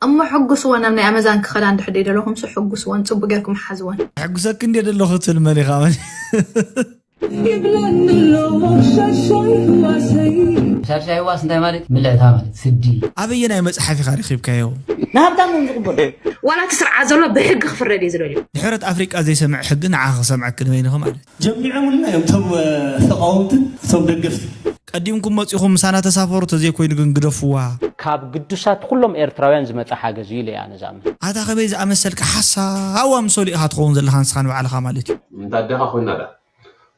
እሞ ሕጉስወን፣ ኣብ ናይ ኣመዛን ክኸዳ እንድሕር ደለኹም ሱ ሕጉስወን፣ ጽቡቅ ጌርኩም ሓዝወን። ሕጉሰክ እንዴ ደለኹ ትብል መሊኻ መን ይብለኒ ኣሎ ሻሻይ ዋሰይ። ሻሻይ ዋስ እንታይ ማለት? ምልዕታ ማለት ስዲ። ኣበየናይ መጽሓፍ ኢኻ ረኺብካዮ? ንሃብታም እዮም ዝቕበሉ። ዋላ እቲ ስርዓት ዘሎ ብሕጊ ክፍረድ እዩ ዝደልዩ። ንሕብረት ኣፍሪቃ ዘይሰምዕ ሕጊ ንዓኻ ክሰምዐኪ ንበይንኺ ማለት። ጀሚዖምልና እዮም እቶም ተቓወምትን እቶም ደገፍትን። ቀዲምኩም መጺኹም ምሳና ተሳፈሩ ተዘይኮይኑ ግን ግደፍዋ። ካብ ግዱሳት ኩሎም ኤርትራውያን ዝመጸ ሓገዝ እዩ ኢለ እየ ኣነ ዝኣምን። ኣታ ከመይ ዝኣመሰልካ ሓሳዋ ኣምሰሉ ኢኻ ትኸውን ዘለኻ ንስኻ ንባዕልኻ ማለት እዩ። እንተ ኣደኻ ኮይና ደኣ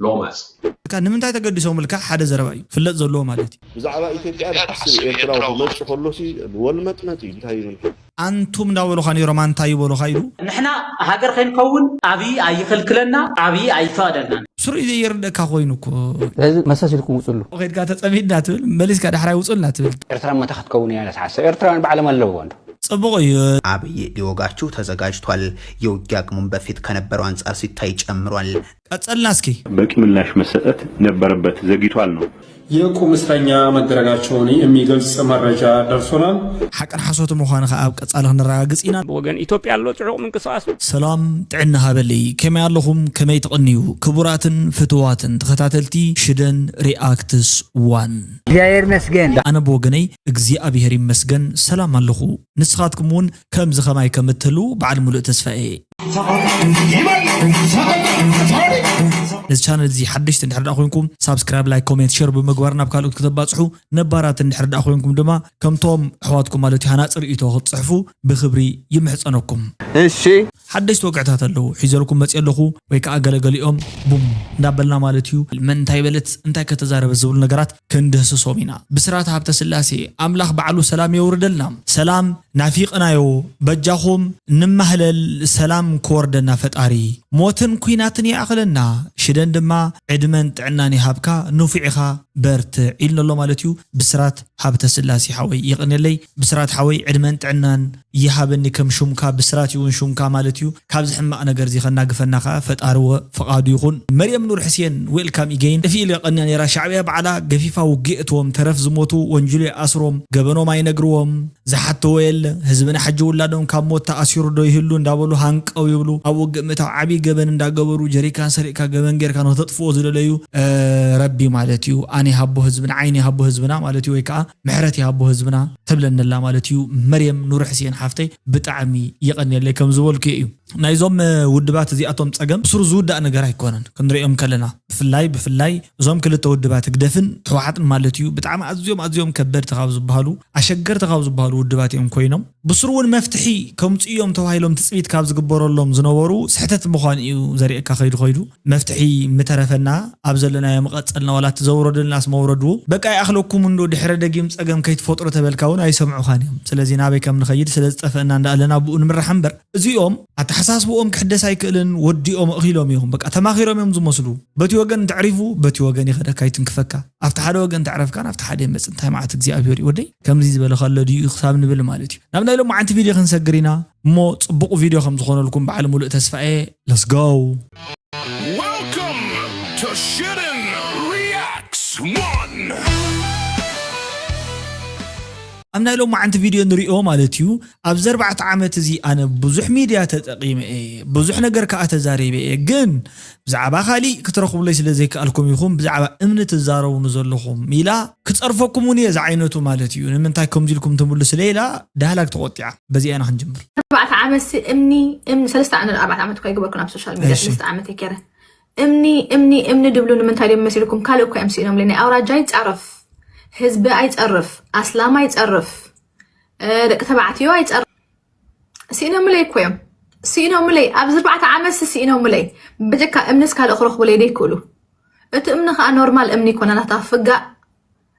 ሎማስ። እካ ንምንታይ ተገዲሶምልካ ሓደ ዘረባ እዩ ፍለጥ ዘለዎ ማለት እዩ። ብዛዕባ ኢትዮጵያ ዝሓስብ ኤርትራዊ ክመጽእ ከሎሲ ወልመጥመጥ እዩ እንታይ ይብል። ኣንቱም እንዳበሉኻ ነይሮም ኣንታ ይበሉኻ ኢሉ። ንሕና ሃገር ከይንከውን ኣብይ ኣይኽልክለና ኣብይ ኣይፈቕደልናን። ስሩይ ዘይርደካ ኮይኑ እኮ። ስለዚ መሰስ ኢልኩም ውፅሉ። ከድካ ተፀሚድና ትብል መሊስካ ዳሕራይ ውፁልና ትብል። ኤርትራ መታ ክትከውን እያ ኢላ ትሓስብ። ኤርትራውያን ባዕሎም ኣለውዋ እንዶ። ፅቡቕ እዩ። አብይ ሊወጋችሁ ተዘጋጅቷል። የውጊያ አቅሙን በፊት ከነበረው አንጻር ሲታይ ጨምሯል። ቀጸልና እስኪ። በቂ ምላሽ መሰጠት ነበረበት፣ ዘግይቷል ነው። የቁም እስረኛ መደረጋቸውን የሚገልጽ መረጃ ደርሶናል። ሓቅን ሓሶት ምዃኑ ከኣ ኣብ ቀጻሊ ክንረጋግጽ ኢና። ብወገን ኢትዮጵያ ኣሎ ጽዑቕ ምንቅስቓስ። ሰላም ጥዕና ሃበለይ፣ ከመይ ኣለኹም? ከመይ ትቕንዩ? ክቡራትን ፍትዋትን ተኸታተልቲ ሽደን ሪኣክትስ ዋን። እግዚኣብሔር ይመስገን። ኣነ ብወገነይ እግዚኣብሔር ይመስገን ሰላም ኣለኹ። ንስኻትኩም እውን ከምዚ ኸማይ ከም እትህልዉ በዓል ሙሉእ ተስፋ እየ። ነዚ ቻነል እዚ ሓደሽቲ እንድሕር ደኣ ኮይንኩም ሳብስክራይብ ላይክ ኮሜንት ሸር ብምግባር ናብ ካልኦት ክተባፅሑ ነባራት እንድሕር ደኣ ኮይንኩም ድማ ከምቶም ኣሕዋትኩም ማለት እዩ ሃናፂ ርእይቶ ክትፅሕፉ ብክብሪ ይምሕፀነኩም። እሺ። ሓደሽቲ ወግዕታት ኣለዉ ሒዘልኩም መፅእ ኣለኹ ወይ ከዓ ገለገሊኦም ቡም እንዳበልና ማለት እዩ መን እንታይ በለት እንታይ ከተዛረበ ዝብሉ ነገራት ክንድህስሶም ኢና። ብስራት ሃብተ ስላሴ ኣምላኽ ባዕሉ ሰላም የውርደልና። ሰላም ናፊቕናዮ በጃኹም ንማህለል ሰላም ክወርደና ፈጣሪ። ሞትን ኲናትን ይኣኽለና ሽደን ድማ ዕድመን ጥዕናን ይሃብካ ንፉዕ ኢኻ በርትዕ ኢልኒ ኣሎ ማለት እዩ። ብስራት ሃብተ ስላሴ ሓወይ የቕንየለይ። ብስራት ሓወይ ዕድመን ጥዕናን ይሃበኒ ከም ሹምካ ብስራት ይውን ሹምካ ማለት እዩ። ካብዚ ሕማቕ ነገር እዚ ከናግፈና ከኣ ፈጣሪ ወ ፍቓዱ ይኹን። መርየም ኑር ሕሴን ዌልካም ኢገይን እፍ ኢለ ቀንያ ነይራ ሻዕብያ ባዕላ ገፊፋ ውግእ እትዎም ተረፍ ዝሞቱ ወንጅሉ ይኣስሮም ገበኖም ኣይነግርዎም ዝሓተዎ የለ ህዝብና ሕጂ ውላዶም ካብ ሞት ተኣሲሩ ዶ ይህሉ እንዳበሉ ሃንቀው ይብሉ ኣብ ውግእ ምእታው ዓብዪ ገበን እንዳገበሩ ጀሪካን ሰሪቕካ ገበን ጌርካ ንክተጥፍኦ ዝደለዩ ረቢ ማለት እዩ ኣነ ሃቦ ህዝብና ዓይኒ ሃቦ ህዝብና ማለት እዩ ወይ ከዓ ምሕረት ይሃቦ ህዝብና ትብለኒ ኣላ ማለት እዩ። መርየም ኑር ሕሴን ሓፍተይ ብጣዕሚ የቐንየለይ ከም ዝበልኩ እዩ። ናይዞም ውድባት እዚኣቶም ፀገም ብስሩ ዝውዳእ ነገር ኣይኮነን ክንሪኦም ከለና ብፍላይ ብፍላይ እዞም ክልተ ውድባት ህግደፍን ህወሓትን ማለት እዩ ብጣዕሚ ኣዝዮም ኣዝዮም ከበድቲ ካብ ዝበሃሉ ኣሸገርቲ ካብ ዝበሃሉ ውድባት እዮም ኮይኖም ብስሩ እውን መፍትሒ ከምፅኡ እዮም ተባሂሎም ትፅቢት ካብ ዝግበረሎም ዝነበሩ ስሕተት ምዃኑ እዩ ዘርእየካ ከይዱ ከይዱ መፍትሒ ምተረፈና ኣብ ዘለናዮ መቐጸልና ዋላ እቲ ዘውረዱልናስ መውረድዎ በቃ ይኣኽለኩም እንዶ ድሕረ ደጊም ጸገም ከይትፈጥሩ ተበልካ እውን ኣይሰምዑኻን እዮም ስለዚ ናበይ ከም ንኸይድ ስለ ዝጠፈእና እንዳኣለና ብኡ ንምራሕ እምበር እዚኦም ኣተሓሳስብኦም ክሕደስ ኣይክእልን ወዲኦም እኺሎም እዮም በቃ ተማኺሮም እዮም ዝመስሉ በቲ ወገን እንተዕሪፉ በቲ ወገን ይኸደካ ይትንክፈካ ኣብቲ ሓደ ወገን ተዕረፍካን ኣብቲ ሓደ ይመጽ እንታይ መዓት እግዚኣብሔር እዩ ወደይ ከምዚ ዝበለ ከሎ ድዩ ክሳብ ንብል ማለት እዩ ናብ ናይ ሎማዓንቲ ቪድዮ ክንሰግር ኢና እሞ ጽቡቕ ቪድዮ ከም ዝኾነልኩም በዓል ሙሉእ ተስፋ እየ let's go Welcome to Shitten Reacts One. ኣብ ናይ ሎማዓንቲ ቪድዮ ንሪኦ ማለት እዩ ኣብዚ ኣርባዕተ ዓመት እዚ ኣነ ብዙሕ ሚድያ ተጠቂመ እየ ብዙሕ ነገር ከዓ ተዛሪበ እየ ግን ብዛዕባ ካሊእ ክትረኽብለይ ስለ ዘይከኣልኩም ኢኹም ብዛዕባ እምኒ ትዛረቡኒ ዘለኹም ኢላ ክፀርፈኩም እውን እየ ዝዓይነቱ ማለት እዩ ንምንታይ ከምዚ ኢልኩም ትምልሱለይ ኢላ ዳህላክ ተቆጢዓ በዚኣ ኢና ክንጅምር ኣርባዕተ ዓመት ሲ እምኒ እምኒ ሰለስተ ዓመት ኣርባዕተ ዓመት እኳ ይግበርኩ ናብ ሶሻል ሚድያ ሰለስተ ዓመት ይከረ እምኒ እምኒ እምኒ ድብሉ ንምንታይ ድዮም መሲልኩም ካልእ እኳ እዮም ስኢኖምለይ ናይ ኣውራጃ ይፃረፍ ህዝቢ ኣይፀርፍ ኣስላም ኣይፀርፍ ደቂ ተባዕትዮ ኣይፀርፍ ስኢኖምለይ እኮ እዮም ስኢኖምለይ ኣብዚ ኣርባዕተ ዓመት ሲ ስኢኖምለይ ብጀካ እምንስ ካልእ ክረኽቡለይ ደይክእሉ እቲ እምኒ ከዓ ኖርማል እምኒ ይኮነ ናታ ፍጋእ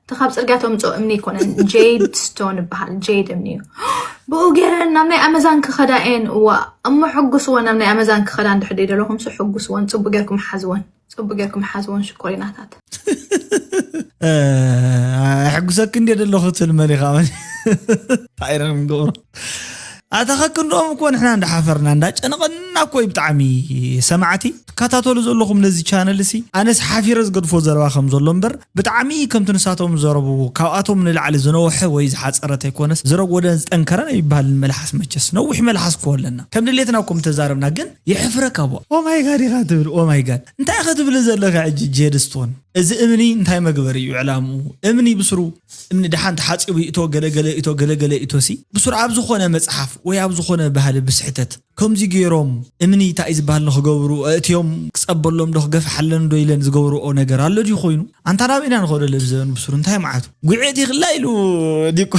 እቲ ካብ ፅርግያ ተምፅኦ እምኒ ኣይኮነን ጄድ ስቶን ይበሃል ጄድ እምኒ እዩ ብኡ ገይረን ናብ ናይ ኣመዛን ክኸዳ እየን እዋ እሞ ሕጉስወን ናብ ናይ ኣመዛን ክኸዳ እንድሕር ደለኹም ሱ ሕጉስወን ፅቡቅ ጌርኩም ሓዝወን ፅቡቅ ጌርኩም ሓዝወን ሽኮሪናታት ሕጉሰክ እንደ ደለኹ ትብል መሊኻ እንታይ ኢና ክንገብሮ ኣታ ከክንድኦም እኮ ንሕና እንዳሓፈርና እንዳጨነቐና እና እኮ እዩ ብጣዕሚ ሰማዕቲ ትከታተሉ ዘለኹም ነዚ ቻነል ሲ ኣነስ ሓፊረ ዝገድፎ ዘረባ ከም ዘሎ እምበር ብጣዕሚ ከምቲ ንሳቶም ዘረቡ ካብኣቶም ንላዕሊ ዝነውሐ ወይ ዝሓፀረ ተይኮነስ ዝረጎደን ዝጠንከረን ኣይበሃልን። መልሓስ መቸስ ነዊሕ መልሓስ እኮ ኣለና ከም ድሌትና እኮ ምተዛረብና ግን የሕፍረካ ቦ ኦማይ ጋድ ኢኻ ትብል ኦማይ ጋድ እንታይ ኢኻ ትብል ዘለኻ ሕጂ ጄድስቶን እዚ እምኒ እንታይ መግበሪ እዩ ዕላምኡ እምኒ ብስሩ እምኒ ደሓን ተሓፂቡ ይእቶ ገለገለ ይእቶ ገለገለ ይእቶ ሲ ብስሩ ኣብ ዝኾነ መፅሓፍ ወይ ኣብ ዝኾነ ባህሊ ብስሕተት ከምዚ ገይሮም እምኒ እንታይ ዝበሃል ንክገብሩ እትዮም ክፀበሎም ዶ ክገፍሓለን ዶ ኢለን ዝገብርኦ ነገር ኣሎ ድዩ ኮይኑ ኣንታ ናብ ኢና ንኸዶ ለብዘበን ብስሩ እንታይ መዓቱ ጉዕት ይኽላ ኢሉ ዲቁ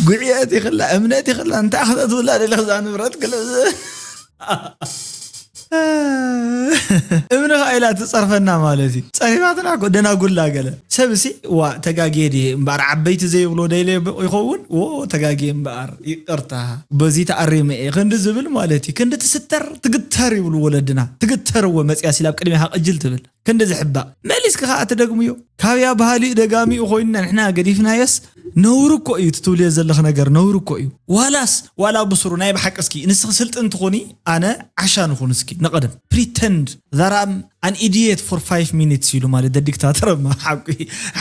ጉዕት ይኽላ እምነት ይኽላ እንታይ ክተትብላ ደለክ እዛ ንብረት ክለብዘበን እምንኻ ኢላ ትፀርፈና ማለት እዩ ፀሪፋትና እኮ ደናጉላ ገለ ሰብ ሲ ዋ ተጋጌ ድየ እምበኣር ዓበይቲ ዘይብሎ ደይለ ይኸውን ዎ ተጋጌ እምበኣር ይቅርታ በዚ ተኣሪመ እየ ክንዲ ዝብል ማለት እዩ ክንዲ ትስተር ትግተር ይብሉ ወለድና ትግተርዎ መፅያ ሲላ ኣብ ቅድሚኻ ቅጅል ትብል ክንዲ ዝሕባእ መሊስኪ ከዓ ትደግምዮ ካብያ ባህሊ ደጋሚኡ ኮይንና ንሕና ገዲፍናዮስ ነውሪ እኮ እዩ ትትብልዮ ዘለኽ ነገር ነውሪ እኮ እዩ ዋላስ ዋላ ብስሩ ናይ ብሓቂ እስኪ ንስኺ ስልጥን ትኾኒ ኣነ ዓሻ ንኹን እስኪ ንቐደም pretend that I'm an idiot for five minutes ኢሉ ማለት the dictator ሓቂ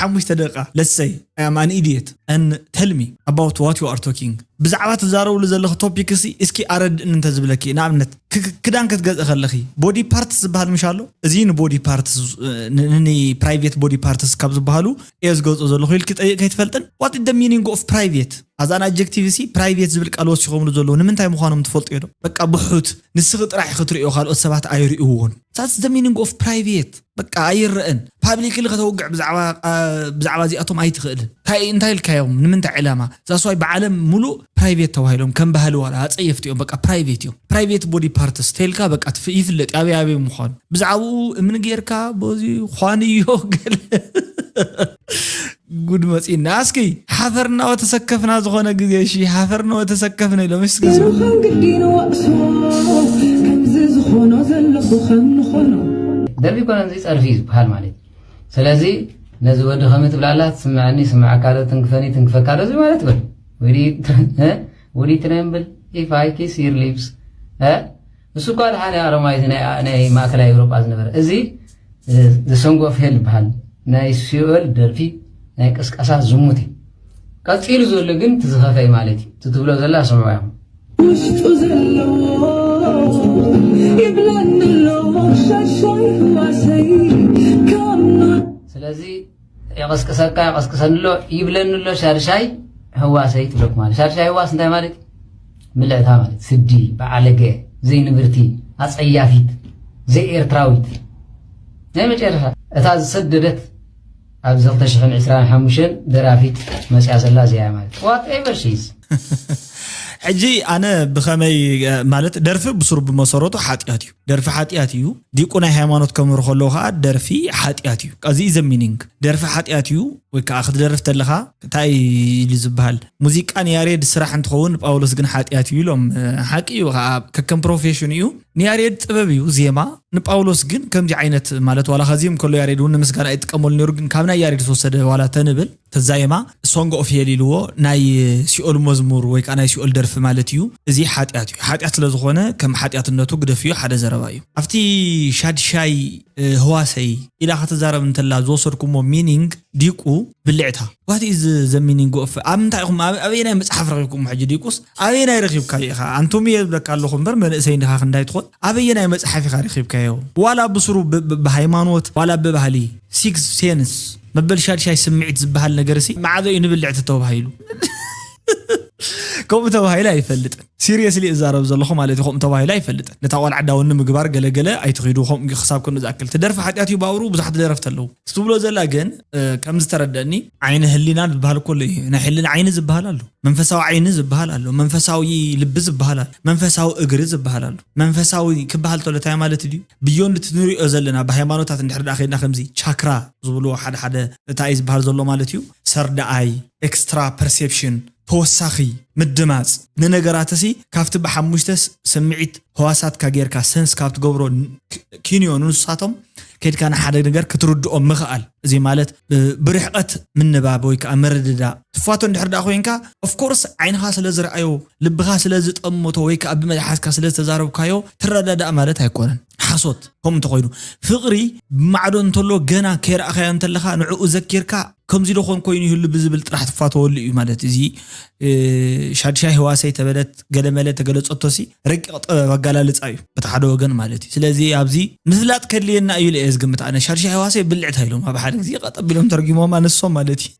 ሓሙሽተ ደቂቃ let's say I am an idiot and tell me about what you are talking ብዛዕባ ትዛረብሉ ዘለኺ topic ሲ እስኪ ኣረድእኒ እንተዝብለኪ ንኣብነት ክዳን ክትገዝእ ከለኺ body parts ዝበሃል ምሽ ኣሎ እዚ ን body parts ን private body parts ካብ ዝበሃሉ እየ ዝገልፆ ዘለኹ ኢልኪ ጠይቅ ከይትፈልጥን what is the meaning of private ኣዛን ኣጀክቲቭ ሲ private ዝብል ቃል ወሲኾምሉ ዘለዉ ንምንታይ ምዃኖም ትፈልጡ ዶ በቃ ብሑት ንስኺ ጥራሕ ክትሪኦ ካልኦት ሰባት ኣይርእይዎን that's the meaning of private በቃ ኣይረእን publicly ከተውግዕ ብዛዕባ ብዛዕባ እዚኣቶም ኣይትኽእልን እንታይ እንታይ ኢልካዮም ንምንታይ ዕላማ that's why ብዓለም ሙሉእ private ተባሂሎም ከም ባህሊ ዋላ ኣፀየፍቲ እዮም በቃ private እዮም private body parts ተልካ በቃ ይፍለጥ ኣበይ ኣበይ ምዃኑ ብዛዕባኡ እምኒ ጌርካ በዚ ኳንዮ ገለ ጉድ መፂና እስኪ ሓፈርና ወተሰከፍና ዝኾነ ግዜ እሺ ሓፈርና ወተሰከፍና ኢሎም እስኪ ሩኻን ግዲ ንወቅሶ ከምዚ ዝኾኖ ዘለኹ ከም ንኾኖ ደርፊ ኮነ እዚ ፀርፊ እዩ ዝበሃል ማለት እዩ ስለዚ ነዚ ወዲ ከመይ ትብላላ ትስምዐኒ ስምዐካ ዶ ትንክፈኒ ትንክፈካ ዶ እዚ ማለት በል ወዲ ትነምብል if I kiss your lips እሱ እኳ ድሓን ኣረማይቲ ናይ ማእከላይ ኤውሮጳ ዝነበረ እዚ the song of hell ይበሃል ናይ ሲኦል ደርፊ ናይ ቅስቀሳ ዝሙት እዩ ቀፂሉ ዘሎ ግን ትዝኸፈ እዩ ማለት እዩ ትትብሎ ዘላ ስምዑ እዮም ውሽጡ ዘለዎ ይብለኒ ኣሎ ሻሻይ ህዋሰይ ካብ ስለዚ የቐስቅሰካ የቐስቅሰኒ ኣሎ ይብለኒ ኣሎ ሻድሻይ ህዋሰይ ትብለኩ ማለት ሻድሻይ ህዋስ እንታይ ማለት እዩ ምልዕታ ማለት ስዲ በዓለገ ዘይንብርቲ ኣፀያፊት ዘይኤርትራዊት ናይ መጨረሻ እታ ዝሰደደት ኣብዚ ክልተ ሽሕን ዕስራን ሓሙሽተን ደራፊት መፅያ ዘላ እዚኣ ማለት whatever she is ሕጂ ኣነ ብኸመይ ማለት ደርፊ ብስሩ ብመሰረቱ ሓጢኣት እዩ ደርፊ ሓጢኣት እዩ ዲቁ ናይ ሃይማኖት ከምህሩ ከለዉ ከዓ ደርፊ ሓጢኣት እዩ እዚ is meaning ደርፊ ሓጢኣት እዩ ወይ ከዓ ክትደርፍ ተለኻ እንታይ ኢሉ ዝበሃል ሙዚቃ ንያሬድ ስራሕ እንትኸውን ንጳውሎስ ግን ሓጢኣት እዩ ኢሎም ሓቂ እዩ ከዓ ከከም ፕሮፌሽን እዩ ንያሬድ ጥበብ እዩ ዜማ ንጳውሎስ ግን ከምዚ ዓይነት ማለት ዋላ ከዚም ከሎ ያሬድ እውን ንምስጋና ኣይጥቀመሉ ነሩ ግን ካብ ናይ ያሬድ ዝተወሰደ ዋላ ተንብል ተዛየማ song of hell ኢልዎ ናይ ሲኦል መዝሙር ወይ ከዓ ናይ ሲኦል ደርፊ ማለት እዩ እዚ ሓጢኣት እዩ ሓጢኣት ስለዝኾነ ከም ሓጢኣትነቱ ግደፍዮ ሓደ ዘረባ እዩ ኣብቲ ሻድሻይ ህዋሰይ ኢላ ከተዛረብ እንተላ ዝወሰድኩሞ meaning ዲቁ ብልዕታ what is the meaning of ኣብ ምንታይ ኢኹም ኣበየናይ መፅሓፍ ረኺብኩም ሕጂ ዲቁስ ኣበየናይ ረኺብካዮ ኢኻ ኣንቱም እየ ዝብለካ ኣለኹ እምበር መንእሰይ እንዲኻ ክንዳይ ትኾን ኣበየናይ መፅሓፍ ኢኻ ረኺብካዮ ዋላ ብስሩ ብሃይማኖት ዋላ ብባህሊ sixth sense መበል ሻድሻይ ስምዒት ዝበሃል ነገር ሲ መዓዘ እዩ ንብልዕቲ ተባሂሉ ከምኡ ተባሂሉ ኣይፈልጥን seriously እዛረብ ዘለኹ ማለት እዩ ከምኡ ተባሂሉ ኣይፈልጥን ነታ ቆልዓ ዳውን ንምግባር ገለገለ ኣይትኺዱ ከምኡ ክሳብ ክንኡ ዝኣክል ትደርፊ ሓጢኣት እዩ ባውሩ ብዙሓት ደረፍቲ ኣለዉ ትብሎ ዘላ ግን ከም ዝተረደእኒ ዓይኒ ህሊና ዝበሃል እኮ ኣሎ እዩ ናይ ሕልና ዓይኒ ዝበሃል ኣሎ መንፈሳዊ ዓይኒ ዝበሃል ኣሎ መንፈሳዊ ልቢ ዝበሃል ኣሎ መንፈሳዊ እግሪ ዝበሃል ኣሎ መንፈሳዊ ክበሃል ተሎ እንታይ ማለት ድዩ beyond እቲ ንሪኦ ዘለና ብሃይማኖታት እንድሕር ዳ ከድና ከምዚ ቻክራ ዝብልዎ ሓደ ሓደ እንታይ ዝበሃል ዘሎ ማለት እዩ ሰርዳኣይ extra perception ተወሳኺ ምድማፅ ንነገራት ሲ ካብቲ ብሓሙሽተ ስ- ስምዒት ህዋሳትካ ጌርካ ሰንስ ካብ ትገብሮ ን- ክ- ኪንዮ ንንሳቶም ከድካ ንሓደ ነገር ክትርድኦም ምኽኣል። እዚ ማለት ብ- ብርሕቐት ምንባብ ወይ ከዓ ምርድዳእ ትፋቶ እንድሕር ደኣ ኮይንካ ኦፍኮርስ ዓይንኻ ስለ ዝረኣዮ ልብኻ ስለ ዝጠመቶ ወይ ከዓ ብመልሓስካ ስለ ዝተዛረብካዮ ትረዳዳእ ማለት ኣይኮነን። ሓሶት ከምኡ እንተኮይኑ ፍቕሪ ብማዕዶ እንተሎ ገና ከይረኣኻዮ እንተለኻ ንዕኡ ዘኪርካ ከምዚ ዶ ኾን ኮይኑ ይህሉ ብዝብል ጥራሕ ትፋተወሉ እዩ ማለት እዚ እ፣ ሻድሻይ ህዋሰይ ተበለት ገለመለ ተገለጸቶሲ ረቂቕ ጥበብ ኣጋላልጻ እዩ በቲ ሓደ ወገን ማለት እዩ። ስለዚ ኣብዚ ምፍላጥ ከድልየና እዩ ኢለ እየ ዝግምት ኣነ። ሻድሻይ ህዋሰይ ብልዕታ ኢሎም ኣብ ሓደ ግዜ ቀጠቢሎም ተርጊሞማ ንሶም ማለት እዩ።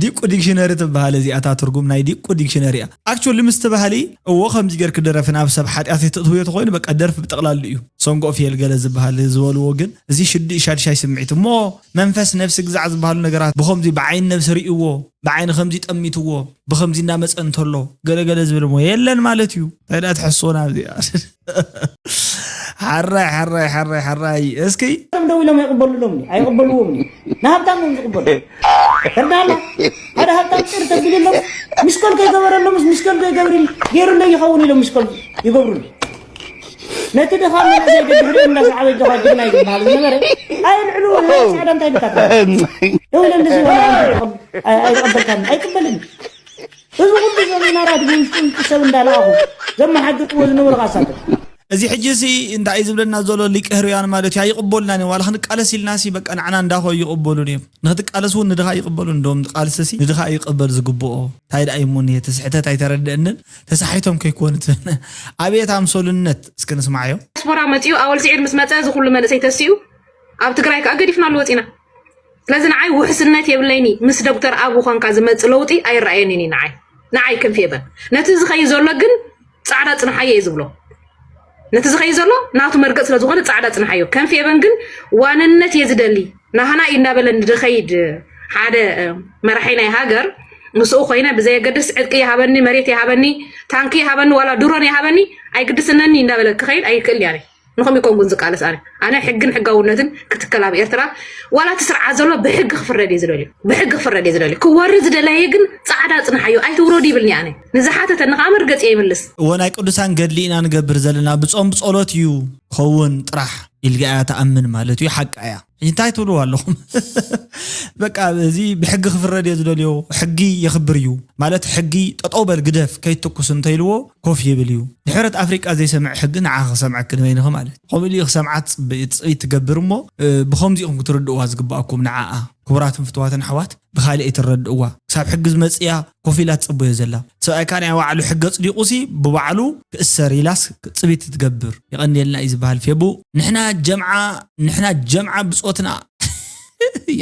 ዲቁ ዲክሽነሪ ትበሃል እዚኣታ ትርጉም ናይ ዲቁ ዲክሽነሪ እያ። ኣክቹሊ ምስቲ ባህሊ እዎ ከምዚ ገርክ ደረፊ ናብ ሰብ ሓጢኣት የተእትውዮ ተኮይኑ በቃ ደርፊ ብጠቕላሉ እዩ። ሰንጎ ኦፊየል ገለ ዝበሃል ዝበልዎ ግን እዚ ሽዱ ሻድሻይ ስምዒት እሞ መንፈስ ነብሲ ግዛዕ ዝበሃሉ ነገራት ብኸምዚ ብዓይን ነብሲ ርእይዎ ብዓይኒ ከምዚ ጠሚትዎ ብኸምዚ እናመፀ እንተሎ ገለገለ ዝብል እሞ የለን ማለት እዩ። እንታይ ደኣ ትሕስቦና ኣብዚኣ? ሓራይ ሓራይ ሓራይ ሓራይ እስኪ እቶም ደው ኢሎም ኣይቕበሉሎም እዩ ኣይቕበልዎም እዩ። ንሃብታም እዮም ዝቕበሉ። ተርዳላ ሓደ ሃብታም ጭር ተቢልሎም ሚስኮል ከይገበረሎምስ ሚስኮል ከይገብር ገይሩለይ ይኸውን ኢሎም ሚስኮል ይገብሩሉ። ነቲ ድኻ መንእሰይ ድሕሪኡ እንዳሰዓበ ጆኻ ጅግና ይበሃል ዝነበረ ኣይልዕሉ ፃዕዳ እንታይ ኢልካ ትብል? ደው ኢለ እንደዚ ይበሃል ኣይተቐብ- ኣይ- ኣይተቐበልካን ኣይቅበልን። እዚ ኩሉ ዘሚናራት ብውሽጡ ውሽጡ ሰብ እንዳለኣኹ ዘመሓድርዎ ዝነበሩ ካሳተፍ እዚ ሕጂ ሲ እንታይ እዩ ዝብለና ዘሎ ሊቀ ህሩያን ማለት እዩ ኣይቕበሉናን እዮም ዋላ ክንቃለስ ኢልና ሲ በቃ ንዓና እንዳኸው ይቕበሉን እዮም ንክትቃለስ እውን ንድኻ ይቕበሉ እንደም ቃልሲ ሲ ንድኻ ይቕበል ዝግብኦ እንታይ ደኣ ይሙን እየ እቲ ስሕተት ኣይተረድአንን ተሳሒቶም ከይኮኑ ትብል ኣቤት ኣምሰሉነት እስኪ ንስማዓዮ ዲያስፖራ መፂኡ ኣወል ስዒድ ምስ መፀ እዚ ኩሉ መንእሰይ ተሲኡ ኣብ ትግራይ ከዓ ገዲፍናሉ ወፂና ስለዚ ንዓይ ውሕስነት የብለይኒ ምስ ዶክተር ኣቡ ኾንካ ዝመፅ ለውጢ ኣይረኣየንን እዩ ንዓይ ንዓይ ክንፍ የበን ነቲ ዝኸይ ዘሎ ግን ፃዕዳ ፅንሓየ እየ ዝብሎ ነቲ ዝኸይ ዘሎ ናቱ መርገፅ ስለዝኾነ ፃዕዳ ፅንሓዮ ከንፍ የበን ግን ዋንነት እየ ዝደሊ ናህና እዩ እናበለ ንድኸይድ ሓደ መራሒ ናይ ሃገር ምስኡ ኮይነ ብዘየገድስ ዕጥቂ ይሃበኒ መሬት ይሃበኒ ታንኪ ይሃበኒ ዋላ ድሮን ይሃበኒ ኣይግድስነኒ እናበለ ክኸይድ ኣይክእል ያለ ንኹም ይኮንጉን ዝቃለስ ኣነ ኣነ ሕግን ሕጋውነትን ክትከል ኣብ ኤርትራ ዋላ እቲ ስርዓት ዘሎ ብሕጊ ክፍረድ እየ ዝደልዩ ብሕጊ ክፍረድ እየ ዝደልዩ ክወርድ ዝደለየ ግን ፃዕዳ ፅንሓዮ ኣይትውረዱ ይብልኒ ኣነ ንዝሓተተኒ ከዓ መርገፂ ይምልስ እዎ ናይ ቅዱሳን ገድሊ ኢና ንገብር ዘለና ብፆም ብፀሎት እዩ ኸውን ጥራሕ ኢልጋ እያ ተኣምን ማለት እዩ ሓቃ እያ እንታይ ትብልዎ ኣለኹም በቃ እዚ ብሕጊ ክፍረድ እየ ዝደልዮ ሕጊ የኽብር እዩ ማለት ሕጊ ጠጠው በል ግደፍ ከይትኩስ እንተይልዎ ኮፍ ይብል እዩ ድሕረት ኣፍሪቃ ዘይሰምዕ ሕጊ ንዓ ክሰምዐ ክንበይንኺ ማለት ከምኡ ኢሉ ክሰምዓ ትፅብይ ትገብር እሞ ብከምዚኦም ክትርድእዋ ዝግባኣኩም ንዓኣ ክቡራትን ፍትዋትን ኣሕዋት ብካሊእ ኣይትረድእዋ ክሳብ ሕጊ ዝመፅእያ ኮፍ ኢላ ትፅበዮ ዘላ ሰብኣይ ካኣ ናይ ባዕሉ ሕጊ ኣፅዲቑሲ ብባዕሉ ክእሰር ኢላስ ፅቢት ትገብር የቐንየልና እዩ ዝበሃል ፌቡ ንሕና ጀምዓ ንሕና ጀምዓ ብፆትና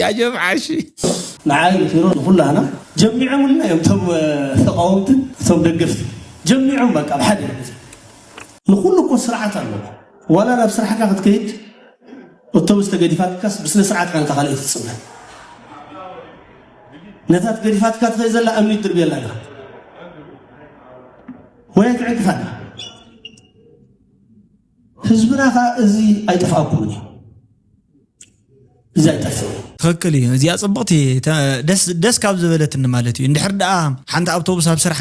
ያ ጀምዓ እሺ ንዓይ ፊሮ ንኩላና ጀሚዖምልና እዮም እቶም ተቃወምትን እቶም ደገፍቲ ጀሚዖም በቃ ብሓደ ንኩሉ እኮ ስርዓት ኣለዎ ዋላ ናብ ስራሕካ ክትከይድ ኣውቶቡስ ተገዲፋትካስ ብስነ ስርዓት ኢኻ ነታ ካልኣይቲ ትፅበ ነታ ተገዲፋትካ ትኸይድ ዘላ እምኒ ትድርብየላ ኢኻ ወይ ኣይትዕግፋና ህዝብና ኸዓ እዚ ኣይጠፍኣኩምን እዩ እዚ ኣይጠፍእን እዩ ትኽክል እዩ እዚኣ ፅብቕቲ ደስ ካብ ዝበለትኒ ማለት እዩ እንድሕር ደኣ ሓንቲ ኣውቶቡስ ኣብ ስራሕ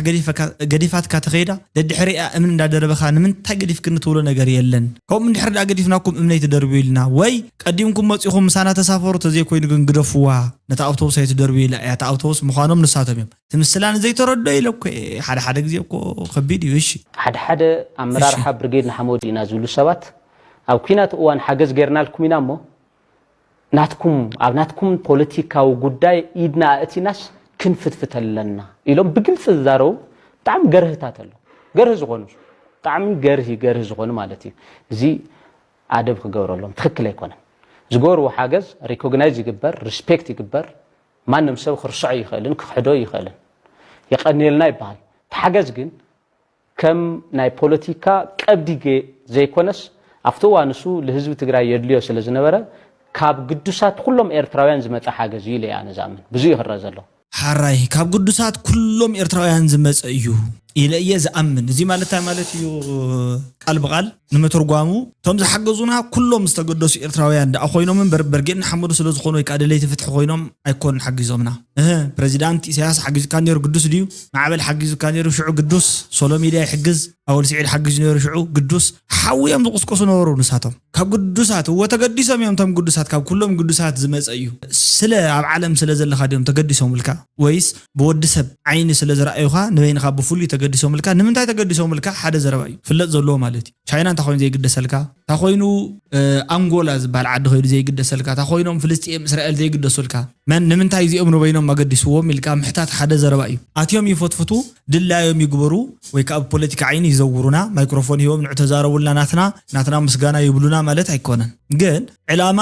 ገዲፋትካ ተኸይዳ ደድሕሪኣ እምኒ እንዳደረበኻ ንምንታይ ገዲፍክኒ ትብሎ ነገር የለን ከምኡ እንድሕር ደኣ ገዲፍናኩም እምነይ ትደርብዩ ኢልና ወይ ቀዲምኩም መፂኹም ምሳና ተሳፈሩ ተዘይኮይኑ ግን ግደፍዋ ነታ ኣውቶቡስ ኣይትደርብዩ ኢላ እያ እታ ኣውቶቡስ ምዃኖም ንሳቶም እዮም እቲ ምስላ ንዘይተረድኦ ኢለ እኮ ሓደ ሓደ ግዜ እኮ ከቢድ እዩ እሺ ሓደ ሓደ ኣመራርሓ ብርጌድ ንሓመዱ ኢና ዝብሉ ሰባት ኣብ ኲናት እዋን ሓገዝ ጌርናልኩም ኢና እሞ ናትኩም ኣብ ናትኩም ፖለቲካዊ ጉዳይ ኢድና ኣእቲናስ ክንፍትፍት ኣለና ኢሎም ብግልፂ ዝዛረቡ ብጣዕሚ ገርህታት ኣሎ ገርህ ዝኾኑ ብጣዕሚ ገርሂ ገርህ ዝኾኑ ማለት እዩ እዚ ኣደብ ክገብረሎም ትኽክል ኣይኮነን ዝገብርዎ ሓገዝ ሪኮግናይዝ ይግበር ሪስፔክት ይግበር ማንም ሰብ ክርስዖ ይኽእልን ክሕዶ ይኽእልን የቐንየልና ይበሃል ተሓገዝ ግን ከም ናይ ፖለቲካ ቀብዲ ዘይኮነስ ኣብቲ እዋን እሱ ልህዝቢ ትግራይ የድልዮ ስለ ዝነበረ ካብ ግዱሳት ኩሎም ኤርትራውያን ዝመፀ ሓገዝ እዩ ኢለ እየ ኣነ ዝኣምን ብዙ ይኽረ ዘሎ ሓራይ ካብ ግዱሳት ኩሎም ኤርትራውያን ዝመፀ እዩ ኢለ እየ ዝኣምን። እዚ ማለት እንታይ ማለት እዩ? ቃል ብቓል ንምትርጓሙ፣ እቶም ዝሓገዙና ኩሎም ዝተገደሱ ኤርትራውያን ደኣ ኮይኖም እምበር፣ በርጌድ ንሓመዱ ስለ ዝኾኑ ወይ ከዓ ደለይቲ ፍትሒ ኮይኖም ኣይኮኑን ሓጊዞምና። እህ፣ ፕረዚዳንት ኢሳያስ ሓጊዙካ ነይሩ፣ ግዱስ ድዩ? ማዕበል ሓጊዙካ ነይሩ፣ ሽዑ ግዱስ። ሶሎ ሚድያ ይሕግዝ፣ ኣወል ስዒድ ሓጊዙ ነይሩ፣ ሽዑ ግዱስ። ሓዊ እዮም ዝቕስቀሱ ነበሩ ንሳቶም። ካብ ግዱሳት፣ እወ፣ ተገዲሶም እዮም። እቶም ግዱሳት ካብ ኩሎም ግዱሳት ዝመጸ እዩ። ስለ ኣብ ዓለም ስለ ዘለኻ ድዮም ተገዲሶምልካ? ወይስ ብወዲ ሰብ ዓይኒ ስለ ዝረኣዩኻ ንበይንኻ ብፍሉይ ተገዲሶምልካ? ንምንታይ ተገዲሶምልካ? ሓደ ዘረባ እዩ። ፍለጥ ዘለዎ ማለት እዩ። ቻይና እንታይ ኮይኑ ዘይግደሰልካ? እንታይ ኮይኑ፣ እ፣ ኣንጎላ ዝበሃል ዓዲ ከይዱ ዘይግደሰልካ? እንታይ ኮይኖም ፍልስጤም፣ እስራኤል ዘይግደሱልካ? መን፣ ንምንታይ እዚኦም ንበይኖም ኣገዲስዎም ኢልካ ምሕታት ሓደ ዘረባ እዩ። ኣትዮም ይፈትፍቱ፣ ድላዮም ይግበሩ፣ ወይ ከዓ ብፖለቲካ ዓይኒ ይዘውሩና፣ ማይክሮፎን ሂቦም ንዑ ተዛረቡልና ናትና፣ ናትና ምስጋና ይብሉና ማለት ኣይኮነን። ግን ዕላማ፣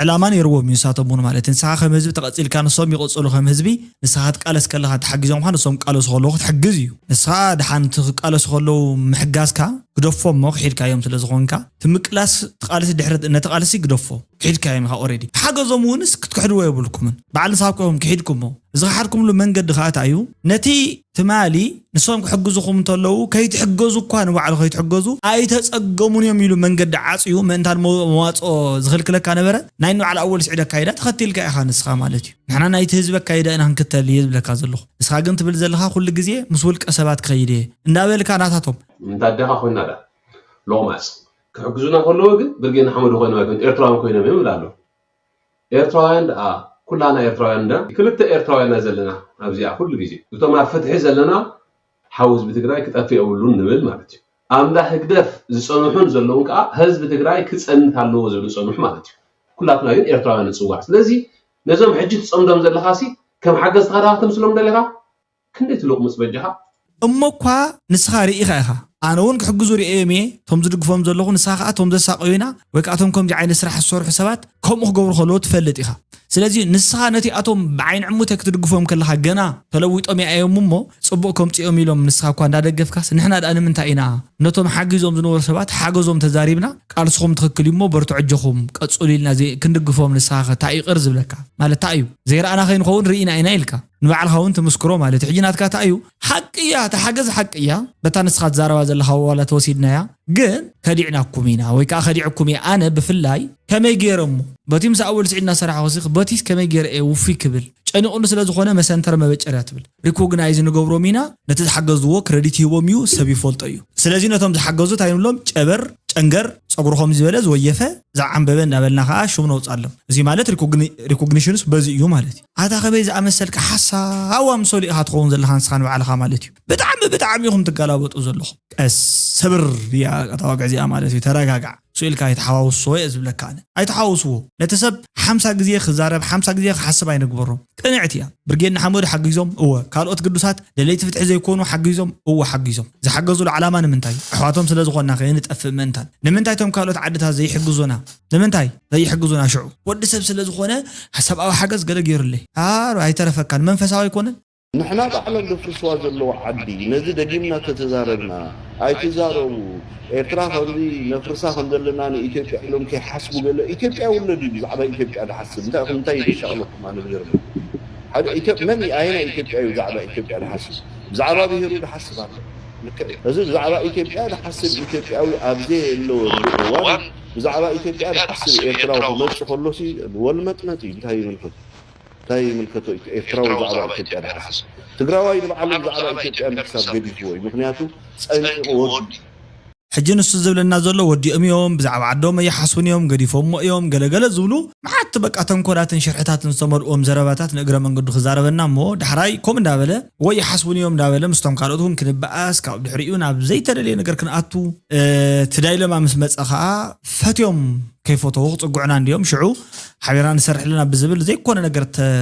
ዕላማ ነይርዎም እዩ ንሳቶም እውን ማለት። ንስኻ ከም ህዝቢ ተቐጺልካ ንሶም ይቐጽሉ ከም ህዝቢ፣ ንስኻ ክትቃለስ ከለኻ ትሓግዞም ኳ ንሶም ክቃለሱ ከለዉ ክትሕግዝ እዩ። ንስኻ ድሓን እቲ ክቃለሱ ከለዉ ምሕጋዝካ ግደፎ እሞ ክሒድካዮም ስለ ዝኾንካ፣ እቲ ምቅላስ፣ እቲ ቃልሲ ድሕሪ፣ ነቲ ቃልሲ ግደፎ። ክሒድካዮም ኢኻ ኦሬዲ። ሓገዞም እውንስ ክትክሕድዎ የብልኩምን። በዓል ንስኻ እኮ ኢኹም ክሒድኩሞ። እዚ ክሓድኩምሉ መንገዲ ኸኣ እንታይ እዩ? ነቲ ትማሊ ንሶም ክሕግዙኹም እንተለዉ፣ ከይትሕገዙ እኳ ንባዕሉ ከይትሕገዙ ኣይተጸገሙን እዮም ኢሉ መንገዲ ዓጽዩ ምእንታን መው-፣ መዋጽኦ ዝኽልክለካ ነበረ። ናይ ንባዕሉ ኣወል ስዒድ ኣካይዳ ተኸቲልካ ኢኻ ንስኻ ማለት እዩ። ንሕና ናይቲ ህዝቢ ኣካይዳ ኢና ክንክተል እየ ዝብለካ ዘለኹ። ንስኻ ግን ትብል ዘለኻ ኩሉ ግዜ ምስ ውልቀ ሰባት ክኸይድ እየ እንዳበልካ ናታቶም። እንታ ኣዴኻ ኮይና ዳ ሎቕማጽ ክሕግዙና ከለዉ ግን ብርጌድ ንሓመዱ ኮይኖም ኣይኮኑን፣ ኤርትራውያን ኮይኖም እዮም ይብል ኣሎ። ኤርትራውያን ደኣ፣ ኩላና ኤርትራውያን ዳ፣ ክልተ ኤርትራውያን ኢና ዘለና ኣብዚኣ ኩሉ ግዜ። እቶም ኣብ ፍትሒ ዘለና ሓው ህዝቢ ትግራይ ክጠፍእ የብሉን ንብል ማለት እዩ። ኣምዳ ህግደፍ ዝጸንሑን ዘለውን ከኣ ህዝቢ ትግራይ ክጸንት ኣለዎ ዝብሉ ዝጸንሑ ማለት እዩ። ኩላትና ግን ኤርትራውያን ንጽዋዕ። ስለዚ ነዞም ሕጂ ትጸምዶም ዘለኻሲ ከም ሓገዝትኻ ዳ ክትምስሎም ደሊኻ? ክንደይ ትልቕምጽ በጃኻ? እሞ እኳ ንስኻ ርኢኻ ኢኻ። ኣነ እውን ክሕግዙ ርእዮም እየ፣ እቶም ዝድግፎም ዘለኹ፣ ንስኻ ከኣ እቶም ዘሳቐዩና ወይ ከኣ እቶም ከምዚ ዓይነት ስራሕ ዝሰርሑ ሰባት ከምኡ ክገብሩ ከለዉ ትፈልጥ ኢኻ። ስለዚ ንስኻ ነቲኣቶም ብዓይኒ ዕሙተ ክትድግፎም ከለኻ ገና ተለዊጦም ይኣዮም እሞ ጽቡቕ ከምጽኦም ኢሎም ንስኻ እኳ እንዳደገፍካስ ንሕና ደኣ ንምንታይ ኢና ነቶም ሓጊዞም ዝነበሩ ሰባት ሓገዞም ተዛሪብና ቃልስኹም ትኽክል እዩ እሞ በርትዑ ኣጆኹም ቀጽሉ ኢልና ዘይ-፣ ክንድግፎም ንስኻ ከ እንታይ እዩ ቅር ዝብለካ? ማለት እንታይ እዩ? ዘይረኣና ከይንኸውን ርኢና ኢና ኢልካ። ንባዕልኻ እውን ትምስክሮ ማለት እዩ። ሕጂ ናትካ እንታይ እዩ? ሓቂ እያ፣ እቲ ሓገዝ ሓቂ እያ። በታ ንስኻ ትዛረባ ዘለኻ ዋላ ተወሲድናያ፣ ግን ከዲዕናኩም ኢና ወይ ከዓ ከዲዕኩም እየ። ኣነ ብፍላይ ከመይ ገይረ እሞ በቲ ምስ ኣወል ስዒድ እናሰራሕኹ ሲ በቲስ ከመይ ገይረ እየ ውፉይ ክብል? ጨኒቑኒ ስለ ዝኾነ መሰንተር መበጨርያ ትብል። ሪኮግናይዝ ንገብሮም ኢና፣ ነቲ ዝሓገዝዎ ክረዲት ይህቦም እዩ፣ ሰብ ይፈልጦ እዩ። ስለዚ ነቶም ዝሓገዙ እንታይ ንብሎም? ጨበር፣ ጨንገር፣ ጸጉሩ ከምዚ ዝበለ ዝወየፈ፣ ዝዓንበበ እንዳበልና ከኣ ሽም ነውጻሎም። እዚ ማለት ሪኮግኒ-፣ ሪኮግኒሽንስ በዚ እዩ ማለት እዩ። ኣታ ከመይ ዝኣመሰልካ ሓሳዋ ምሰሉ ኢኻ ትኸውን ዘለኻ ንስኻ ንባዕልኻ ማለት እዩ። ብጣዕሚ፣ ብጣዕሚ ኢኹም ትገላበጡ ዘለኹም። ቀስ፣ ስብር እያ እታ ወግዒ እዚኣ ማለት እዩ። ተረጋጋዕ። ስኢልካ ኣይትሓዋውስዎ እየ ዝብለካ ኣነ። ኣይትሓውስዎ። ነቲ ሰብ ሓምሳ ግዜ ክዛረብ፣ ሓምሳ ግዜ ክሓስብ ኣይንግበሮ። ቅንዕቲ እያ። ብርጌድ ንሓመዱ ሓጊዞም፣ እወ። ካልኦት ግዱሳት ደለይቲ ፍትሒ ዘይኮኑ ሓጊዞም፣ እወ ሓጊዞም። ዝሓገዙሉ ዓላማ ንምንታይ? ኣሕዋቶም ስለ ዝኾንና ከይንጠፍእ ምእንታን። ንምንታይ እቶም ካልኦት ዓድታት ዘይሕግዙና? ንምንታይ ዘይሕግዙና ሽዑ? ወዲ ሰብ ስለ ዝኾነ ሰብኣዊ ሓገዝ ገለ ገይሩለይ። ኣረ ኣይተረፈካን። መንፈሳዊ ኣይኮነን? ንሕና ባዕሎም ዘፍርስዋ ዘለዉ ዓዲ፣ ነዚ ደጊምና ተተዛረብና፣ ኣይትዛረቡ፣ ኤርትራ ከምዚ ነፍርሳ ከም ዘለና ንኢትዮጵያ ኢሎም ከይሓስቡ ገለ፣ ኢትዮጵያ ውለዱ እዩ ብዛዕባ ኢትዮጵያ ዝሓስብ። እንታይ ኢኹም፣ እንታይ እዩ ዘሻቕለኩም? ኣነ ዝገርም። ሓደ ኢትዮ-፣ መን እዩ፣ ኣየናይ ኢትዮጵያ እዩ ብዛዕባ ኢትዮጵያ ዝሓስብ? ብዛዕባ ብሄሩ ዝሓስብ ኣሎ። ልክዕ እዩ። እዚ ብዛዕባ ኢትዮጵያ ዝሓስብ ኢትዮጵያዊ ኣብ ዘየለወሉ እዋን፣ ብዛዕባ ኢትዮጵያ ዝሓስብ ኤርትራዊ ክመጽእ ከሎሲ ወልመጥመጥ እዩ። እንታይ ይምልከቱ? እንታይ ይምልከቶ? ኢትዮ-፣ ኤርትራዊ ብዛዕባ ኢትዮጵያ ድሓስብ። ትግራዋይ ንባዕሉ ብዛዕባ ኢትዮጵያ ምሕሳብ ገዲፍዎ እዩ። ምኽንያቱ ጸንቂቑ ወዲኡ። ሕጂ ንሱ ዝብለና ዘሎ ወዲኦም እዮም፣ ብዛዕባ ዓዶም ኣይሓስቡን እዮም፣ ገዲፎሞ እዮም፣ ገለገለ ዝብሉ መዓት በቃ ተንኮላትን ሽርሕታትን ዝተመልእዎም ዘረባታት ንእግረ መንገዱ ክዛረበና እሞ ዳሕራይ ከምኡ እንዳበለ ወይ ይሓስቡን እዮም እንዳበለ ምስቶም ካልኦት እውን ክንበኣስ ካብ ድሕሪኡ ናብ ዘይተደልየ ነገር ክንኣቱ፣ እ፣ እቲ ዳይለማ ምስ መጸ ኸኣ ፈትዮም ከይፈተዉ ክጽግዑና እንድዮም፣ ሽዑ ሓቢርና ንሰርሕ ኣለና ብዝብል ዘይኮነ ነገር ተ-፣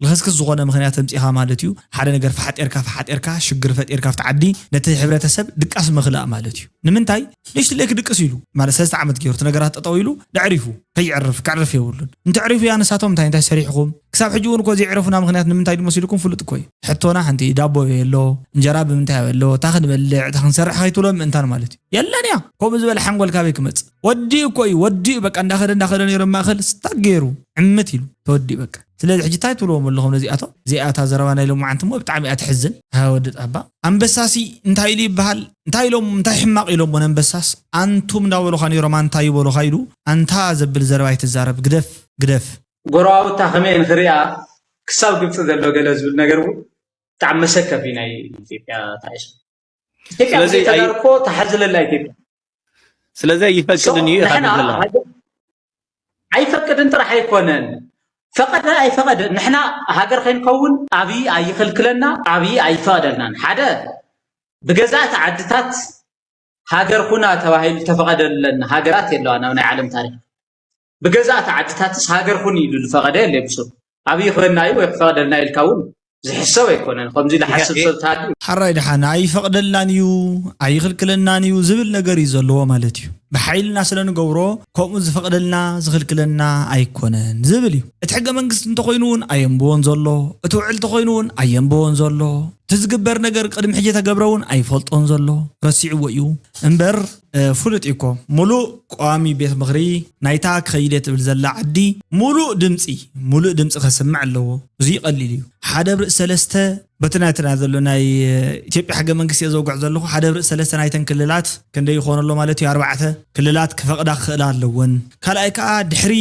ልኽስክስ ዝኾነ ምኽንያት ኣምጺኻ ማለት እዩ። ሓደ ነገር ፈሓጤርካ፣ ፈሓጤርካ፣ ሽግር ፈጢርካ ኣብቲ ዓዲ ነቲ ሕብረተሰብ ድቃስ ምኽላእ ማለት እዩ። ንምንታይ? ንእሽትለይ ክድቅስ ኢሉ ማለት ሰለስተ ዓመት ገይሩ እቲ ነገራት ጠጠው ኢሉ ደዕሪፉ ከየዕርፍ ከዕርፍ የብሉን። እንተዕሪፉ እያ ንሳቶም እንታይ እንታይ ሰሪሕኹም? ክሳብ ሕጂ እውን እኮ ዘይዕረፉና ምኽንያት ንምንታይ ድመሲልኩም ፍሉጥ እኮ እዩ። ሕቶና ሓንቲ ዳቦ ኣበይ ኣሎ? እንጀራ ብምንታይ ኣበይ ኣሎ? እታ ክንበልዕ፣ እታ ክንሰርሕ ከይትብሎም ምእንታን ማለት እዩ። የለን እያ። ከምኡ ዝበለ ሓንጎል ካበይ ክመጽእ? ወዲኡ እኮ እዩ፣ ወዲኡ በቃ እንዳኸደ እንዳኸደ ነይሩ ማእኸል ስታክ ገይሩ ዕምት ኢሉ ተወዲኡ በቃ። ስለዚ ሕጂ እንታይ ትብልዎም ኣለኹም ነዚኣቶም? እዚኣ እታ ዘረባ ናይ ሎማዓንቲ እሞ ብጣዕሚ እያ ትሕዝን። ሃ ወዲ ጣባ። ኣንበሳሲ እንታይ ኢሉ ይበሃል? እንታይ ኢሎም፣ እንታይ ሕማቕ ኢሎሞ ነንበሳስ? ኣንቱም እንዳበሉኻ ነይሮም ኣንታ ይበሉኻ ኢሉ ኣንታ ዘብል ዘረባ ኣይትዛረብ። ግደፍ፣ ግደፍ። ጎረባብታ ከመይ ንኽሪኣ ክሳብ ግብፂ ዘሎ ገለ ዝብል ነገር እውን ብጣዕሚ መሰከፊ ናይ ኢትዮጵያ ታይሱ ኢትዮጵያ ስለዚ ብዘይ ተጋሩ እኮ ተሓዝለላ ኢትዮጵያ ስለዚ ይፈቅድን እዩ ንሕና ይሓድር ዘለዋ ሃገር- ኣይፈቅድን ጥራሕ ኣይኮነን ፈቀደ ኣይፈቀደ ንሕና ሃገር ከይንከውን ኣብይ ኣይኽልክለና ኣብይ ኣይፈቀደልናን ሓደ ብገዛእቲ ዓድታት ሃገር ኩና ተባሂሉ ተፈቀደለን ሃገራት የለዋን ኣብ ናይ ዓለም ታሪክ ብገዛእቲ ዓድታትስ ሃገር ኩን ኢሉ ዝፈቀደ የለ ብሱ ኣብይ ክበና እዩ ወይ ክፈቀደልና ኢልካ እውን ዝሕሰብ ኣይኮነን ከምዚ ዝሓስብ ሰብ ተሃልዩ ሓራይ ድሓን ኣይፈቅደልናን እዩ ኣይኽልክለናን እዩ ዝብል ነገር እዩ ዘለዎ ማለት እዩ። ብሓይልና ስለ ንገብሮ ከምኡ ዝፈቅደልና ዝኽልክለና ኣይኮነን ዝብል እዩ። እቲ ሕገ መንግስቲ እንተኾይኑ እውን ኣየንብቦን ዘሎ፣ እቲ ውዕል እንተኾይኑ እውን ኣየንብቦን ዘሎ፣ እቲ ዝግበር ነገር ቅድሚ ሕጂ ተገብረ እውን ኣይፈልጦን ዘሎ ረሲዕዎ እዩ። እምበር ፍሉጥ እዩ እኮ ሙሉእ ቀዋሚ ቤት ምኽሪ ናይታ ክኸይድ እየ ትብል ዘላ ዓዲ ሙሉእ ድምፂ ሙሉእ ድምፂ ከስምዕ ኣለዎ። እዙይ ቀሊል እዩ። ሓደ ብርእሲ ሰለስተ በቲ ናትና ዘሎ ናይ ኢትዮጵያ ሕገ መንግስቲ እየ ዘውግዕ ዘለኹ ሓደ ብርእሲ ሰለስተ ናይተን ክልላት ክንደይ ይኾን ኣሎ ማለት እዩ ኣርባዕተ ክልላት ክፈቕዳ ክኽእላ ኣለወን። ካልኣይ ከዓ ድሕሪ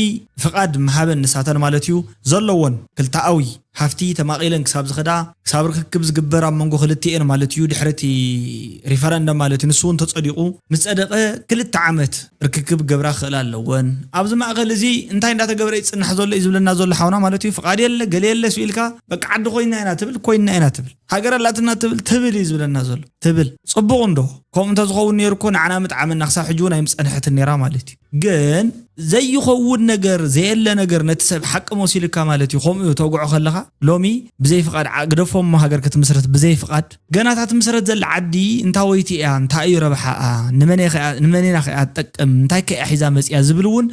ፍቓድ ምሃበን ንሳተን ማለት እዩ ዘለዎን ክልተኣዊ ሃፍቲ ተማቒለን ክሳብ ዝኸዳ ክሳብ ርክክብ ዝግበር ኣብ መንጎ ክልቲኤን ማለት እዩ ድሕሪ እቲ ሪፈረንደም ማለት እዩ ንሱ እውን ተፀዲቑ ምስ ፀደቐ ክልተ ዓመት ርክክብ ገብራ ክኽእላ ኣለወን። ኣብዚ ማእኸል እዚ እንታይ እንዳተገበረ ይፅናሕ ዘሎ እዩ ዝብለና ዘሎ ሓውና ማለት እዩ። ፍቓድ የለ ገለ የለ ስኢልካ በቃ ዓዲ ኮይና ኢና ትብል ኮይና ኢና ትብል ሃገር ኣላትና ትብል ትብል እዩ ዝብለና ዘሎ ትብል ፅቡቕ እንዶ ከምኡ እንተዝኸውን ነይሩ እኮ ንዓና ምጥዓመና ክሳብ ሕጂ እውን ኣይምፀንሐትን ነይራ ማለት እዩ። ግን ዘይኸውን ነገር ዘየለ ነገር ነቲ ሰብ ሓቂ መሲልካ ማለት እዩ። ከምኡ ተውግዖ ከለኻ ሎሚ ብዘይ ፍቓድ ግደፎም እሞ ሃገር ክትምስረት ብዘይ ፍቓድ ገና እታ ትምስረት ዘላ ዓዲ እንታወይቲ እያ እንታይ እዩ ረብሓኣ ንመን ኢና ከኣ ትጠቅም እንታይ ከ እያ ሒዛ መፅያ ዝብል እውን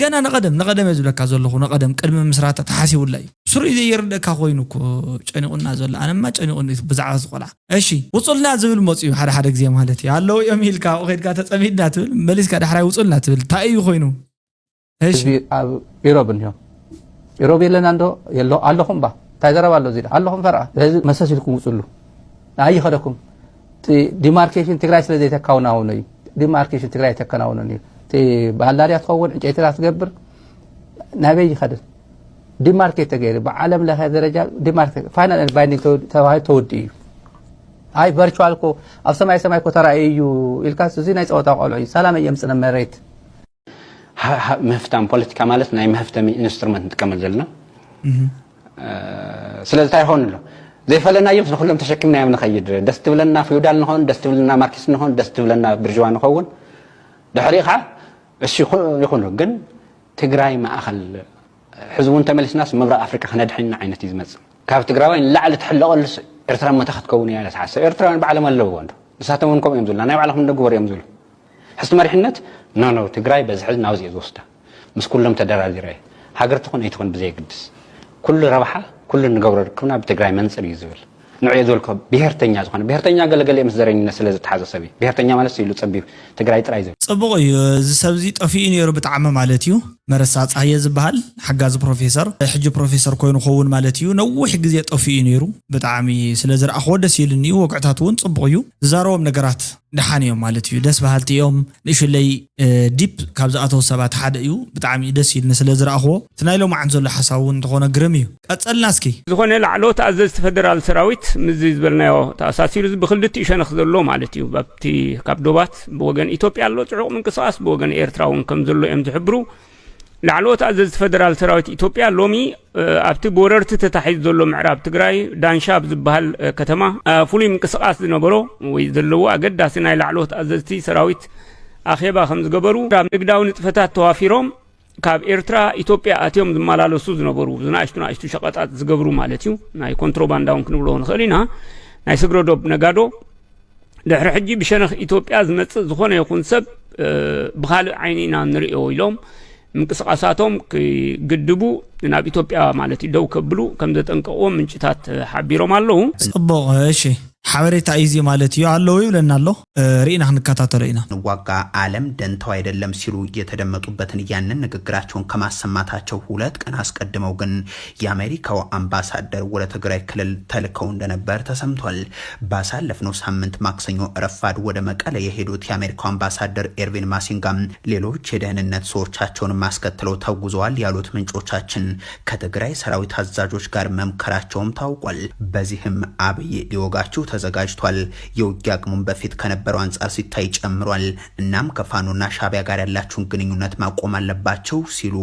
ገና ንቐደም ንቐደም እየ ዝብለካ ዘለኹ ንቐደም ቅድሚ ምስራታ ተሓሲቡላ እዩ። ስሩይ ዘይርደካ ኮይኑ እኮ ጨኒቑና ዘሎ ኣነማ ጨኒቑኒ ብዛዕባ ዝቆልዓ እሺ ውፁልና ዝብል መፅኡ ሓደ ሓደ ግዜ ማለት እዩ ኣለዉ እዮም ኢልካ ኣብኡ ከድካ ተፀሚድና ትብል መሊስካ ዳሕራይ ውፁልና ትብል እንታይ እዩ ኮይኑ እሺ ህዝቢ ኣብ ኢሮብ እንዮ ኢሮብ የለና እንዶ የሎ ኣለኹም ባ እንታይ ዘረባ ኣሎ እዚ ኣለኹም ፈርዓ ህዝቢ መሰስ ኢልኩም ውፅሉ ኣይኸደኩም ዲማርኬሽን ትግራይ ስለ ዘይተካውናውኖ እዩ ዲማርኬሽን ትግራይ ተከናውኖን እዩ ባላድያ ትኸውን ዕንጨይትራ ትገብር ናበይ ይኸድን ዲማርኬት ተገይሩ ብዓለም ለኸ ደረጃ ዲማርኬት ፋይናል ባይንዲንግ ተባሂሉ ተወዲኡ እዩ ኣይ ቨርቹዋል ኮ ኣብ ሰማይ ሰማይ ኮ ተራእዩ እዩ ኢልካ እዚ ናይ ፀወታ ቆልዑ እዩ ሰላም እየምፅነ መሬት ምህፍታም ፖለቲካ ማለት ናይ መህፍተሚ ኢንስትሩመንት ንጥቀመል ዘለና ስለዚ እንታይ ይኸውን ኣሎ ዘይፈለናዮም ንኩሎም ተሸኪምናዮም ንኸይድ ደስ ትብለና ፊውዳል ንኸውን ደስ ትብለና ማርክስ ንኸውን ደስ ትብለና ብርዥዋ ንኸውን ድሕሪ ከዓ እሺ ይኹን ግን ትግራይ ማእኸል ሕዚ እውን ተመሊስናስ ምብራቕ ኣፍሪቃ ክነድሕን ዓይነት እዩ ዝመፅእ ካብ ትግራዋይ ንላዕሊ ትሕለቐሉስ ኤርትራ መታ ክትከውን እያ ኢለ ዝሓስብ ኤርትራውያን ባዕሎም ኣለውዎ እንዶ ንሳቶም እውን ከምኡ እዮም ዝብሉና ናይ ባዕልኹም እንዶ ግበሩ እዮም ዝብሉ ሕዝቲ መሪሕነት ኖ ኖ ትግራይ በዚ ሕዚ ናብዚ እየ ዝወስዳ ምስ ኩሎም ተደራዲረ እየ ሃገር ትኹን ኣይትኹን ብዘየግድስ ኩሉ ረብሓ ኩሉ ንገብሮ ርክብና ብትግራይ መንፅር እዩ ዝብል ንዑ እየ ዝበልኩ ብሄርተኛ ዝኾነ ብሄርተኛ ገለገለ ምስ ዘረኝነት ስለ ዝተሓዘ ሰብ እዩ ብሄርተኛ ማለት ኢሉ ፀቢብ ትግራይ ጥራይ ዝብል ፅቡቕ እዩ እዚ ሰብ እዚ ጠፊኡ ነይሩ ብጣዕሚ ማለት እዩ መረሳ ፃህየ ዝበሃል ሓጋዚ ፕሮፌሰር ሕጂ ፕሮፌሰር ኮይኑ ኸውን ማለት እዩ ነዊሕ ግዜ ጠፊኡ ነይሩ ብጣዕሚ ስለ ዝረኣኽዎ ደስ ኢልኒ እዩ ወግዕታት እውን ፅቡቕ እዩ ዝዛረቦም ነገራት ደሓን እዮም ማለት እዩ ደስ በሃልቲ እዮም ንእሽለይ ዲፕ ካብ ዝኣተው ሰባት ሓደ እዩ ብጣዕሚ እዩ ደስ ኢልኒ ስለ ዝረኣኽዎ እቲ ናይ ሎማዓንቲ ዘሎ ሓሳብ እውን እንተኾነ ግርም እዩ ቀፀልና እስኪ ዝኾነ ላዕለዎት ኣዘዝቲ ፈደራል ሰራዊት ምስዚ ዝበልናዮ ተኣሳሲሩ እዚ ብክልቲኡ ሸነኽ ዘሎ ማለት እዩ ኣብቲ ካብ ዶባት ብወገን ኢትዮጵያ ኣሎ ፅዑቕ ምንቅስቃስ ብወገን ኤርትራ እውን ከም ዘሎ እዮም ዝሕብሩ ላዕለዎት ኣዘዝቲ ፈደራል ሰራዊት ኢትዮጵያ ሎሚ ኣብቲ ብወረርቲ ተታሒዙ ዘሎ ምዕራብ ትግራይ ዳንሻ ኣብ ዝበሃል ከተማ ፍሉይ ምንቅስቃስ ዝነበሮ ወይ ዘለዎ ኣገዳሲ ናይ ላዕለዎት ኣዘዝቲ ሰራዊት ኣኼባ ከም ዝገበሩ ኣብ ንግዳዊ ንጥፈታት ተዋፊሮም ካብ ኤርትራ ኢትዮጵያ ኣትዮም ዝመላለሱ ዝነበሩ ዝናእሽቱ ናእሽቱ ሸቐጣት ዝገብሩ ማለት እዩ ናይ ኮንትሮባንዳ እውን ክንብሎ ንኽእል ኢና ናይ ስግረዶብ ነጋዶ ድሕሪ ሕጂ ብሸነኽ ኢትዮጵያ ዝመፅእ ዝኾነ ይኹን ሰብ ብኻልእ ዓይኒ ኢና ንርእዮ ኢሎም ምንቅስቃሳቶም ክግድቡ ናብ ኢትዮጵያ ማለት እዩ ደው ከብሉ ከም ዘጠንቀቅዎም ምንጭታት ሓቢሮም ኣለዉ። ፅቡቕ እሺ ሓበሬታ እዩ እዚ ማለት እዩ። ኣለዉ ይብለና ኣሎ። ርኢና ክንከታተሎ ኢና። ንዋጋ ዓለም ደንተው አይደለም ሲሉ የተደመጡበትን ያንን ንግግራቸውን ከማሰማታቸው ሁለት ቀን አስቀድመው ግን የአሜሪካው አምባሳደር ወደ ትግራይ ክልል ተልከው እንደነበር ተሰምቷል። ባሳለፍነው ሳምንት ማክሰኞ ረፋድ ወደ መቀለ የሄዱት የአሜሪካው አምባሳደር ኤርቪን ማሲንጋ ሌሎች የደህንነት ሰዎቻቸውን ማስከትለው ተጉዘዋል ያሉት ምንጮቻችን ከትግራይ ሰራዊት አዛዦች ጋር መምከራቸውም ታውቋል። በዚህም አብይ ሊወጋችሁ ተዘጋጅቷል። የውጊያ አቅሙን በፊት ከነበረው አንጻር ሲታይ ጨምሯል። እናም ከፋኖና ሻቢያ ጋር ያላችሁን ግንኙነት ማቆም አለባቸው ሲሉ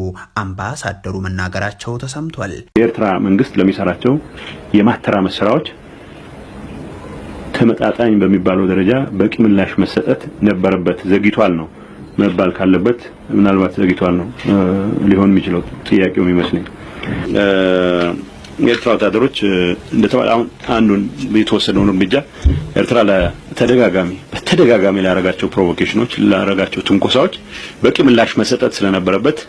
አምባሳደሩ መናገራቸው ተሰምቷል። የኤርትራ መንግስት ለሚሰራቸው የማተራመስ ስራዎች ተመጣጣኝ በሚባለው ደረጃ በቂ ምላሽ መሰጠት ነበረበት። ዘግይቷል ነው መባል ካለበት ምናልባት ዘግይቷል ነው ሊሆን የሚችለው ጥያቄው የሚመስለኝ። የኤርትራ ወታደሮች እንደተባለ አሁን አንዱን የተወሰደውን እርምጃ ኤርትራ ለተደጋጋሚ በተደጋጋሚ ላረጋቸው ፕሮቮኬሽኖች ላረጋቸው ትንኮሳዎች በቂ ምላሽ መሰጠት ስለነበረበት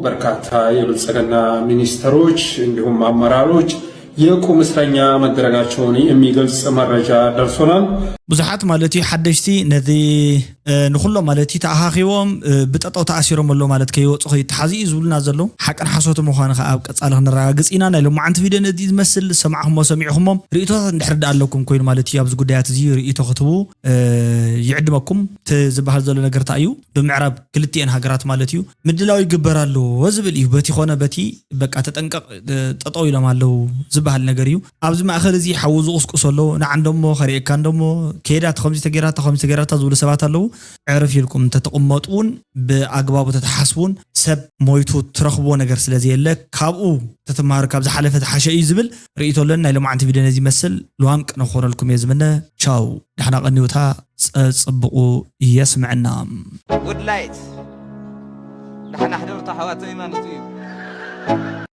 በርካታ የብልጽግና ሚኒስትሮች እንዲሁም አመራሮች የቁም እስረኛ መደረጋቸውን የሚገልጽ መረጃ ደርሶናል። ብዙሓት ማለት እዩ ሓደሽቲ ነዚ ንኩሎም ማለት እዩ ተኣኻኺቦም ብጠጠው ተኣሲሮም ኣሎ ማለት ከይወፁ ከይተሓዙ እዩ ዝብሉና ዘለዉ። ሓቅን ሓሶት ምዃኑ ከዓ ኣብ ቀፃሊ ክንረጋግፅ ኢና። ናይ ሎማዓንቲ ቪድዮ ነዚ ዝመስል ዝሰማዕኹሞ ሰሚዕኹሞ ርእቶታት እንድሕር ዳ ኣለኩም ኮይኑ ማለት እዩ ኣብዚ ጉዳያት እዚ ርእቶ ክትህቡ ይዕድመኩም። እቲ ዝበሃል ዘሎ ነገር እንታይ እዩ? ብምዕራብ ክልቲኤን ሃገራት ማለት እዩ ምድላው ይግበር ኣሎ ዝብል እዩ። በቲ ኮነ በቲ በቃ ተጠንቀቕ ጠጠው ኢሎም ኣለዉ ዝበሃል ነገር እዩ። ኣብዚ ማእኸል እዚ ሓዊ ዝቁስቁስ ኣሎ ንዓ እንደሞ ከርእየካ እንደሞ ከይዳ ተኸምዚ ተገይራታ ከምዚ ተገይራታ ዝብሉ ሰባት ኣለዉ። ዕርፍ ኢልኩም እንተተቕመጡ እውን ብኣግባቡ ተተሓስቡን ሰብ ሞይቱ ትረኽብዎ ነገር ስለ ዘየለ ካብኡ ተትመሃሩ ካብ ዝሓለፈ ዝሓሸ እዩ ዝብል ርእይቶ ኣለኒ። ናይ ሎማዓንቲ ቪድዮ ነዚ ይመስል። ልዋም ቅነ ክኾነልኩም እየ ዝምነ። ቻው፣ ደሕና ቀንዩታ፣ ጸጽብቑ የስምዐና። ጉድ ላይት ደሕና ሕደሩ ኣሕዋተይ ማለት እዩ።